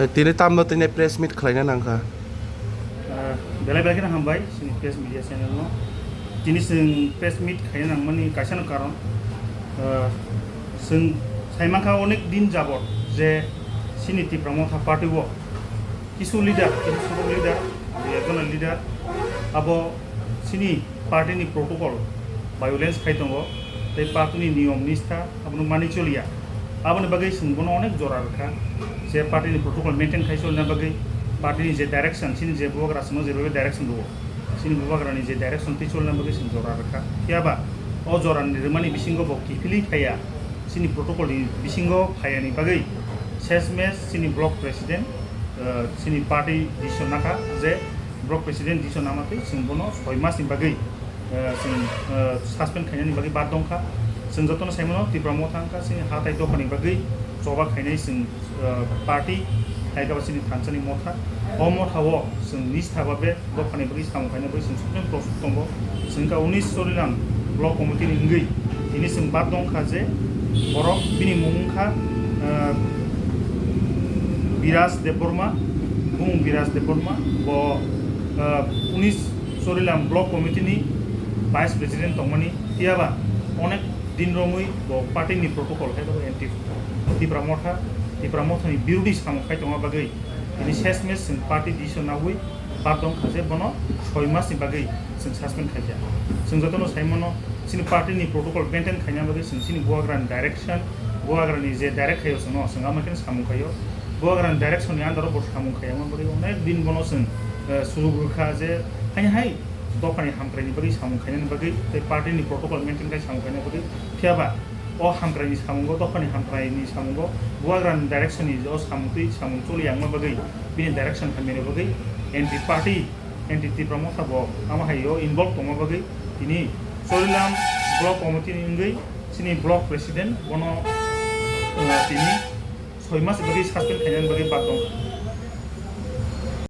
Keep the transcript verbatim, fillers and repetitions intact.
Tini tamno tini press meet khlaina nangkha. Ah, belai belai kheno hambai chini press media channel no. Tini chwng press meet khaina nangmani kaisa no karon, ah, chwng saimankha onek din jabot je chini Tipra Motha party o kisu leader, kisu subuk leader, regional leader, abo chini party ni protocol violence khai tongo, tei party ni niyom nistha abono mani choliya. Aboni bagwi chwng bono onek jora rwkha, je party ni protocol maintain khai cholna bagwi, party ni je direction, chini je bubagra chwngno je direction rwo, chini bubagra ni je direction twi cholna bagwi chwng jora rwkha. Phiya ba o jora ni rwmani bisingo bo kiphilwi phaiya, chini protocol ni bisingo phaiya ni bagwi sesmes chini block president, eh, chini party decision nakha je block president decision namatwi chwng bono soi mas ni bagwi, eh, chwng, eh, suspend khainani bagwi bad dongkha. Chwng jotono saimano Tipra Motha wngkha chini ha tai dophani bagwi choba khainai chwng, eh, party, hai khe bo chini thansa ni motha. O motha o chwng nistha babe dophani bagwi samung khaina bagwi chwng subject prostuk tongo. Chwng kha unis Chorilam block committee ni wngwi tini chwng bad dongkha je borok bini mung wngkha, eh, Biraj Debbarma, bumung Biraj Debbarma, bo, eh, unis Chorilam block committee ni vice president tongmani, phiya ba onek din romwi bo party ni protocol hai khe bo anti Tipra Motha, Tipra Motha ni birodi samung khai tongma bagwi tini sesmes chwng party decision nawi bad dongkha je bono soi mas ni bagwi chwng suspend khaikha. Chwng jotono saimano chini party ni protocol maintain khaina bagwi chwng chini bubagra ni direction, bubagra ni je direct khaio chwngno, chwng ama khe samung khaio. Bubagra ni direction ni under o bo samung khaiya bagwi onek din bono chwng, eh, sujug rwkha je hai hai dophani hamkraini bagwi samung khainani bagwi tei party ni protocol maintain khai samung khaina bagwi, phiya ba o hamkraini samungo, dophani hamkraini samungo, bubagrani direction ni o samung twi samung choli yangma bagwi, bini direction hamyani bagwi anti party, anti Tipra Motha bo ama hai o involve tongma bagwi tini Chorilam block committee ni wngwi chini block president bono, uh, tini soi mas bagwi suspend khainani bagwi bad dongkha.